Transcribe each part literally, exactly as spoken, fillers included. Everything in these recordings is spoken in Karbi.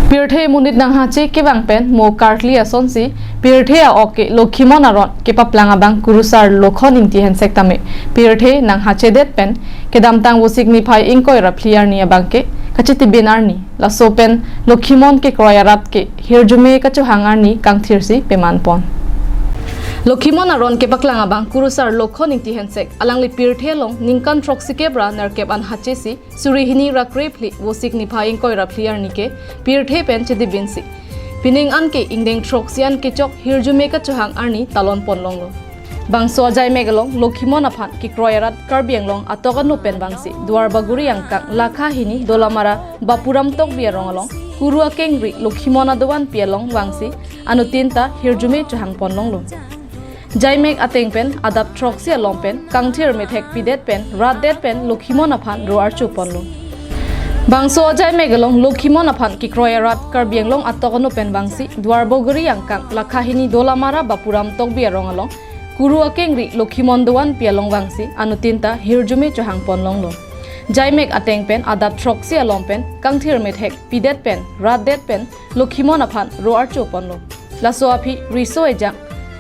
Pirthe monit nanghache kevang pen mo karkli asonsi pirthe a-ok ke Lokhimon aron kepaplang abang Kurusar Lokhon Ingti Hensek tame pirthe nanghachedet pen kedamtang Vosik niphai ingkoi ra phli arni abang ke kachetibin arni, laso pen Lokhimon kekroi arat ke hirjume kachohang arni kangthirsi pemanpon. Lokhimon aron kepaklang abang Kurusar Lokhon Ingti Hensek alangli pirthe along ningkan throksikep ra nerkep an hachesi suri hini ra krephli Vosik niphai ingkoi ra phli arni ke pirthe pen chetibinsi pining an ke ingdeng throksi an kechok hirjume kachohang arni talon ponlonglo. Bangso ajaimek along Lokhimon aphan kekroi arat Karbi Anglong atok ano pen vangsi Duarbagori angkang lakha hini Dolamara Bapuram Tokbi arong along kuru akengri Lokhimon adovan pi along vangsi anuttin ta hirjume chohang ponlonglo. Jaimek ateng pen adap throksi along pen kangthir methek pidet pen ratdet pen Lokhimon aphan ro archo ponlo. Bangso ajaimek along Lokhimon aphan kekroi arat Karbi Anglong atok ano pen vangsi Duarbagori angkang lakha hini Dolamara Bapuram Tokbi arong along kuru akengri Lokhimon dovan pi along vangsi anuttin ta hirjume chohang ponlonglo. Jaimek ateng pen adap throksi along pen kangthir methek pidet pen ratdet pen Lokhimon aphan ro archo ponlo. Laso aphi riso ejang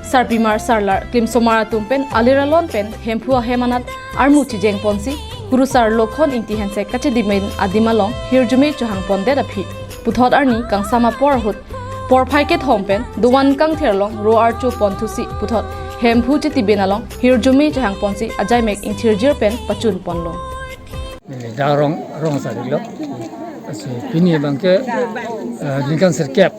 sarpimar sarlar klimsomar atum pen alir alon pen Hemphu ahem anat armu chijeng ponsi Kurusar Lokhon Ingti Hensek kachedibin adim along hirjume chohang pondet aphi puthot arni kangsam apor ahut porphai kethom pen dovan kangthir along ro archo ponthusi puthot Hemphu chetibin along hirjume chohang ponsi ajaimek ingthirjir pen pachun ponlo. Neli da rong rong sa diklo. Lasi pini abang ke, eh, ningkan sirkep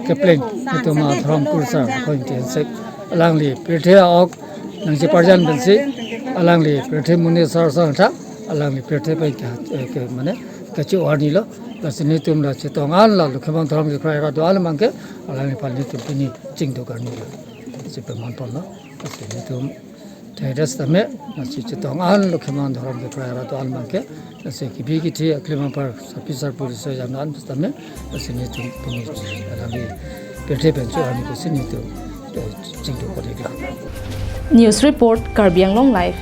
kepleng itum adhorom Kurusar Lokhon Ingti Hensek alangli pirthe a-ok nangcheparjan pensi alangli pirthe monit sar sar tha alangli pirthe pen ke, eh, ke mane kacho arni lo. Lasi nelitum la chetong an la Lokhimon dhorom kekroi arat do-an abang ke alangliphan nelitum pini chingduk arni lo. Lasi pemanponlo. Lasi nelitum thedas tame, lasi chetong an Lokhimon dhorom kekroi arat do-an abang ke, lasi kebi kethe aklim apar sarpi sarpo riso ejang an tame, lasi nelitum pini alangli pirthe pen cho arni pusi nelitum, eh, chingduk kodik lo. News report, Karbi Anglong Live.